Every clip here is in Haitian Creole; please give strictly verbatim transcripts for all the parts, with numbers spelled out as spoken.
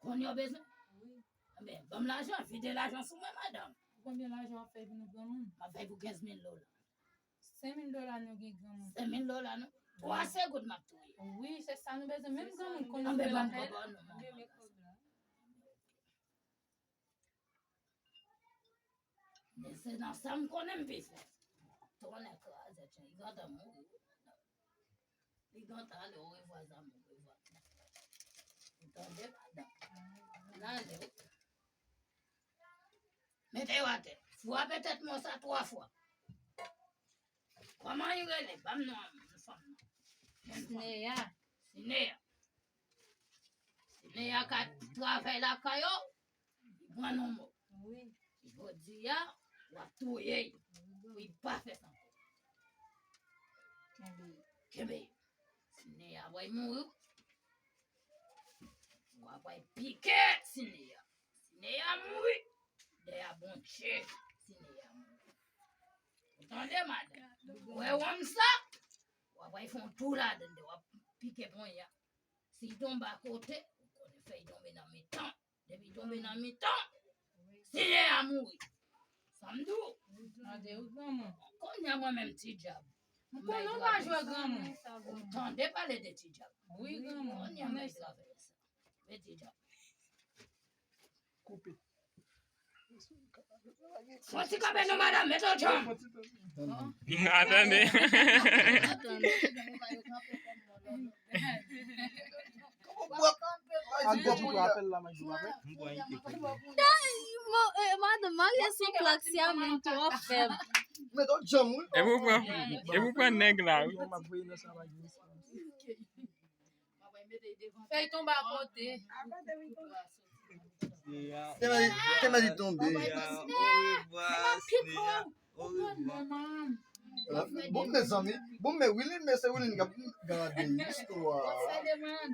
Kounye a w bezwen? Wi. Enben, ban m lajan, vide lajan sou mwen, madanm. Konbyen lajan w ap fè pou nou granmoun? M ap fè pou kenz mil dola. Senk mil dola nou gen granmoun. Senk mil dola nou? Twa segonn m ap touye. Wi, se sa nou bezwen. Menm granmoun konn... Anben, ban m kòb nou, manman. Men se nan sa m konnen m pi fò. Tonnè kraze, tchè, li gentan mouri wi, madanm. Li gentan ale, orevwa zanmi, orevwa. Ou tande, madanm? L ale wi. Mete yo atè. Frape tèt mwen sa twa fwa. Kòman li rele? Ban m non an, fanm nan. Sineya. Sineya. Sineya ka travay lakay ou, li pran non mò. Wi. Jodi a, w ap touye l pou li pa fè sa ankò. Kenbe. Kenbe. Sineya ap mouri. W ap pike Sineya. Sineya mouri. Dèyè Bondye, Sineya mouri. Ou tande, madanm? Ou wè wonm sa? W ap al fè yon tou ladann, w ap pike ponya. Si l tonbe akote, ou konnen fè l tonbe nan mitan. Depi l tonbe nan mitan, Sineya mouri. Sa m di w. Tande wi, granmoun. Kounye a mwen menm, ti dyab. M konnen w pa jwe granmoun. Ou tande pale de ti dyab. Wi, granmoun. Kounye a mwen travay sa. Men ti dyab. Koupe. Fò ti kanpe non, madanm, mete w djanm. Atande. Al bò pou apèl la, Magdi, apèl. Madanm marye sou plak, si a menm twò fèb. Mete w djanm, wi. E pou pran, e pou pran nèg la, wi. Fè l tonbe akote. Te mèt li tonbe. Orevwa, Sineya. Orevwa. Bon, mezanmi. Bon, men Wilin, men se Wilin k ap gade istwa.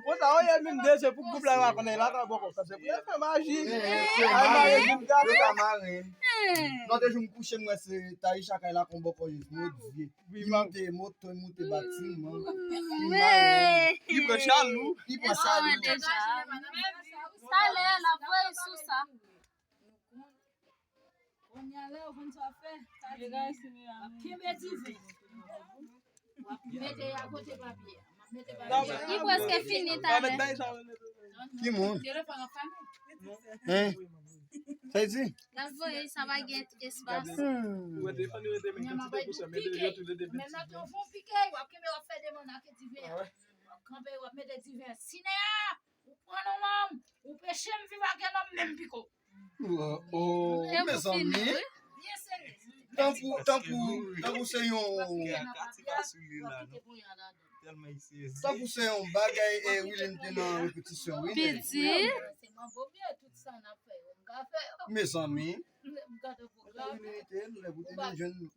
Konsa, ou ye menm de se pou gwoup la yo pa konnen la, ta bò konsa, se pou yo fè maji. Ay, maji, gade. Yo ta mare. Non, te jou m kouche, m wè se Taïsha kay la kon bòkò jis, mon Dieu. Li moute moto, li moute batiman. Li pran chalou. Li pran chalou. Talè a, n ap voye sou sa. Kounye a la, ou konn sa w ap fè. W ap kenbe diven. W ap mete a kote papye a. M ap mete papye a. Li prèske fini, talè. Ki moun? Telefòn an fèmen. Hein? Sa di? L ap voye, sa va gen espas. Ou wè telefòn yo rete menm ti pike. Menm nan te yon fon pike, w ap kenbe, w ap fè demann ak diven an. W ap kanpe, w ap mete diven an. Sineya, ou pran non manm, ou peche m viv ak yon nonm menm piko. Oh, oh, mezanmi. Byen serye. Tankou, tankou, tankou se yon... Tankou se yon bagay, eh, Wilin te nan repetisyon, wi. Piti. Se manbo byen, tout sa n ap fè yo, m ka fè yo. Mezanmi. M gade pwogram. Lè pou te vin jwenn nou.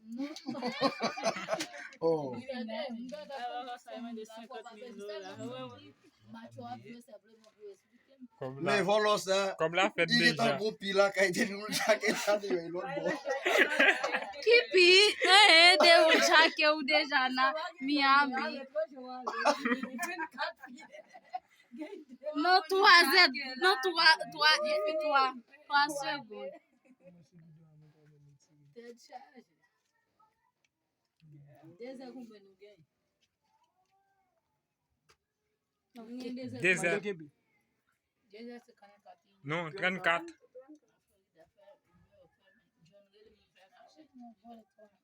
Oh. M gade, m gade pwogram sa, m pa bezwen sa, m di, Matyo ap jwe senpleman pou eksplike m. Kòb la, men vòlò sa, kòb la fèt li gentan deja. Gon pi lakay Dewoul Jake sa deyò, e lòt bò. Ki pi? Eh, eh, Dewoul Jake ou deja nan Miami. Non, twa zèd, non, twa, twa, twa, twa segonn. Tèt chaje. Dezè konbyen nou genyen? Nou genyen dezè. Dezè. Dezè se karannkat. Non, trannkat.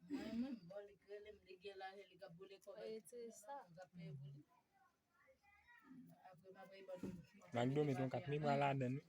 Mwen menm, bò li rele m, li gen lajan, li ka boule kòb. Se sa. Apre, m ap reponn. Magdo met yon kat memwa ladann, wi.